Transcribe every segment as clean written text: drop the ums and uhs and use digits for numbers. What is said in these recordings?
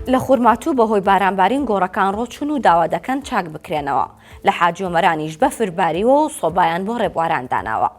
لە خورماتوو بەهۆی بارانبارین گۆڕەکان ڕۆچوون و داوا دەکەن چاک بکرێنەوە، لە حاجیۆمەرانیش بەفر باریوە و سۆبایان بۆ ڕێبواران داناوە.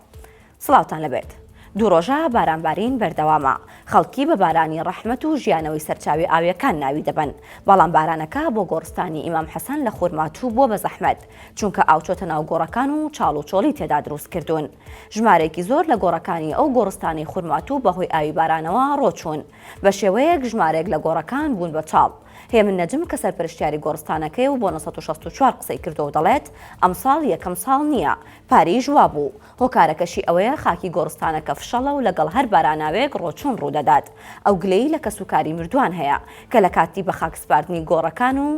سڵاوتان لەبێت. دوو ڕۆژە بارانبارین بەردەوامە، خەڵکی بە بارانی ڕەحمەت و ژیانەوەی سەرچاوی ئاوییەکان ناوی دەبەن، بەڵام بارانەکە بۆ گۆڕستانی ئیمام حەسەن لە خورماتوو بووە بە زەحمەت، چونکە ئاو چۆتە ناو گۆڕەکان و چاڵ و چۆڵی تێدا دروست کردوون. ژمارەیەکی زۆر لە گۆڕەکانی ئەو گۆڕستانەی خورماتوو بەهۆی ئاوی بارانەوە ڕۆچوون. بە شێوەیەک ژمارەیەک لە گۆڕەکان بوون بە چاڵ. هێمن نەجم کە سەرپەرشتیاری گۆڕستانەکەیە و بۆ 964 قسەی کردووە و دەڵێت، ئەمساڵ یەکەم ساڵ نییە، پاریش وابوو. هۆکارەکەشی ئەوەیە خاکی گۆڕستانەکە فشەڵە و لەگەڵ هەر باراناوێک ڕۆچوون ڕوودەدات. ئەو گلەیی لە کەسوکاری مردووان هەیە، کە لە کاتی بەخاکسپاردنی گۆڕەکان و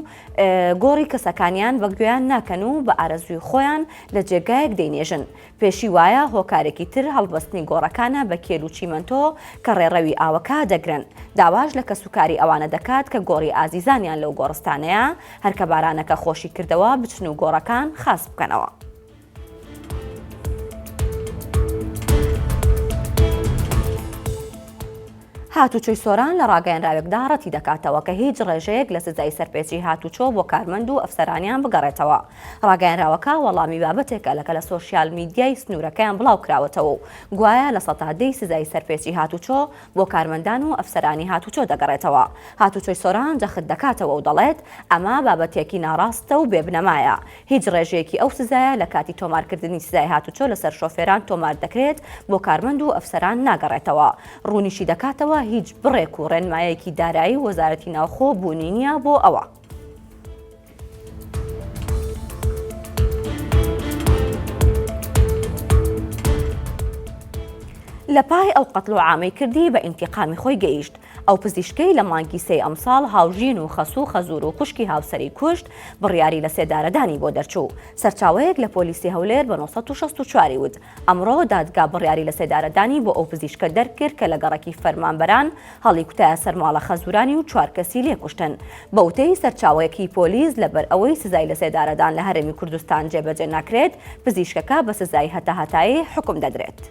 گۆڕی کەسەکانیان بە گوێیان ناکەن و بە ئارەزووی خۆیان لە جێگایەک دەینێژن. پێشی وایە هۆکارێکی تر هەڵبەستنی گۆڕەکانە بە کێل و چیمەنتۆ کە ڕێڕەوی ئاوەکە دەگرن. داواش لە کەسوکاری ئەوانە دەکات کە گۆڕی ئازیزانیان لەو گۆڕستانەیە، هەر کە بارانەکە خۆشی کردەوە بچن و گۆڕەکان خاس بکەنەوە. هاتوچۆی سۆران لە ڕاگەیەنراوێکدا ڕەتی دەکاتەوە کە هیچ ڕێژەیەک لە سزای سەرپێچی هاتوچۆ بۆ کارمەند و ئەفسەرانیان بگەڕێتەوە. ڕاگەیەنراوەکە وەڵامی بابەتێکە لە کە لە سۆشیال میدیای سنوورەکەیان بڵاوکراوەتەوە و گوایە 10% سزای سەرپێچی هاتوچۆ بۆ کارمەندان و ئەفسەرانی هاتوچۆ دەگەڕێتەوە. هاتوچۆی سۆران جەخت دەکاتەوە و دەڵێت، ئەمە بابەتێکی ناڕاستە و بێبنەمایە. هیچ ڕێژەیەکی ئەو سزایە لە کاتی تۆمارکردنی سزای هاتوچۆ لەسەر شۆفێران تۆمار دەکرێت بۆ کارمەند و ئەفسەران ناگەڕێتەوە. ڕوونیشی دەکاتەوە هیچ بڕێک و ڕێنمایەکی دارایی وەزارەتی ناوخۆ بوونی نییە بۆ ئەوە. لە پای ئەو قەتڵ و عامەی کردی بە ئینتیقامی خۆی گەیشت. ئەو پزیشکەی لە مانگی سێی ئەمساڵ هاوژین و خەسوو و خەزوور و خوشکی هاوسەری کوشت، بڕیاری لەسێدارەدانی بۆ دەرچوو. سەرچاوەیەک لە پۆلیسی هەولێر بە 964 ی وت، ئەمڕۆ دادگا بڕیاری لەسێدارەدانی بۆ ئەو پزیشکە دەرکرد کە لە گەڕەکی فەرمانبەران هەڵیکوتایە سەر ماڵە خەزوورانی و چوار کەسی لێ کوشتن. بە وتەی سەرچاوەیەکی پۆلیس، لەبەر ئەوەی سزای لەسێدارەدان لە هەرێمی کوردستان جێبەجێ ناکرێت، پزیشکەکە بە سزای هەتاهەتایی حوکم دەدرێت.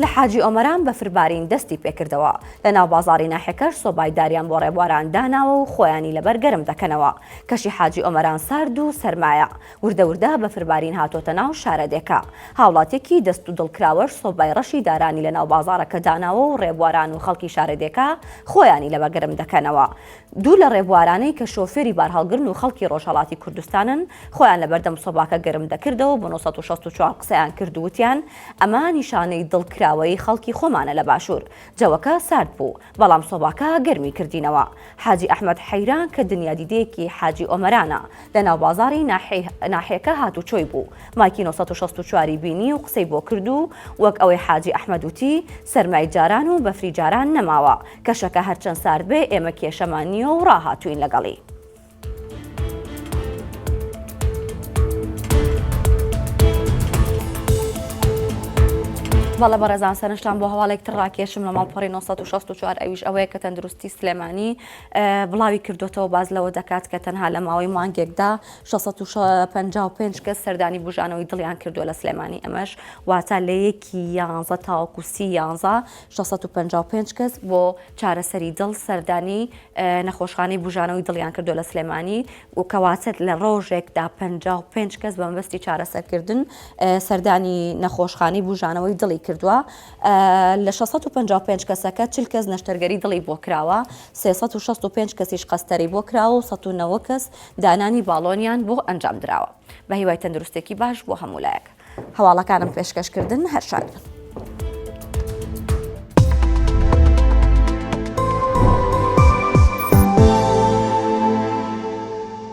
لە حاجی ئۆمەران بەفربارین دەستی پێکردەوە، لە ناو بازاڕی ناحیەکەش سۆبای داریان بۆ ڕێبواران داناوە و خۆیانی لەبەر گەرم دەکەنەوە. کەشی حاجی ئۆمەران سارد و سەرمایە. وردە وردە بەفربارین هاتۆتە ناو شارەدێکە. هاوڵاتیەکی دەست و دڵ کراوەش سۆبای ڕەشی دارانی لە ناو بازاڕەکە داناوە و ڕێبواران و خەڵکی شارەدێکە خۆیانی لەبەر گەرم دەکەنەوە. دوو لە ڕێبوارانەی کە شۆفێری بارهەڵگرن و خەڵکی ڕۆژهەڵاتی کوردستانن، خۆیان لەبەردەم سۆباکە گەرم دەکردەوە بۆ 964 قسەیان کرد و وتیان، ئەمە نیشانەی دڵ کراوەیی خەڵکی خۆمانە لە باشوور. جەوەکە سارد بوو، بەڵام سۆباکە گەرمی کردینەوە. حاجی ئەحمەد حەیران کە دنیادیدەیەکی حاجی ئۆمەرانە، لە ناو بازاڕی ناحیەکە هاتوچۆی بوو، مایکی 964 ی بینی و قسەی بۆ کرد و وەک ئەوەی حاجی ئەحمەد وتی، سەرمای جاران و بەفری جاران نەماوە، کەشەکە هەرچەند سارد بێ ئێمە کێشەمان نییە و ڕاهاتووین لەگەڵی. بەڵێ بەڕێزان سەرنجتان بۆ هەواڵێک تر ڕاکێشم لە ماڵپەڕی 964 ئەویش ئەوەیە کە تەندروستی سلێمانی بڵاوی کردوتەوە باز لەوە دەکات کە تەنها لە ماوەی مانگێکدا 655 کەس سەردانی بژانەوەی دڵیان کردووە لە سلێمانی ئەمەش واتە لە یەکی یانزە تاوەکو سی یانزە 655 کەس بۆ چارەسەری دڵ سەردانی نەخۆشخانەی بوژانەوەی دڵیان کردووە لە سلێمانی و کەواتە لە ڕۆژێکدا 55 کەس بە مەبەستی چارەسەرکردن سەردانی نەخۆشخانەی بوژانەوەی دڵی کردووە لە 655 کەسەکە 40 کەس نەشتەرگەری دڵی بۆ کراوە 365 کەسیش قەستەری بۆ کراوە و 190 کەس دانانی باڵۆنیان بۆ ئەنجام دراوە بە هیوای تەندروستێکی باش بۆ هەموو لایەک هەواڵەکانم پێشکەشکردن هەر شاد بن.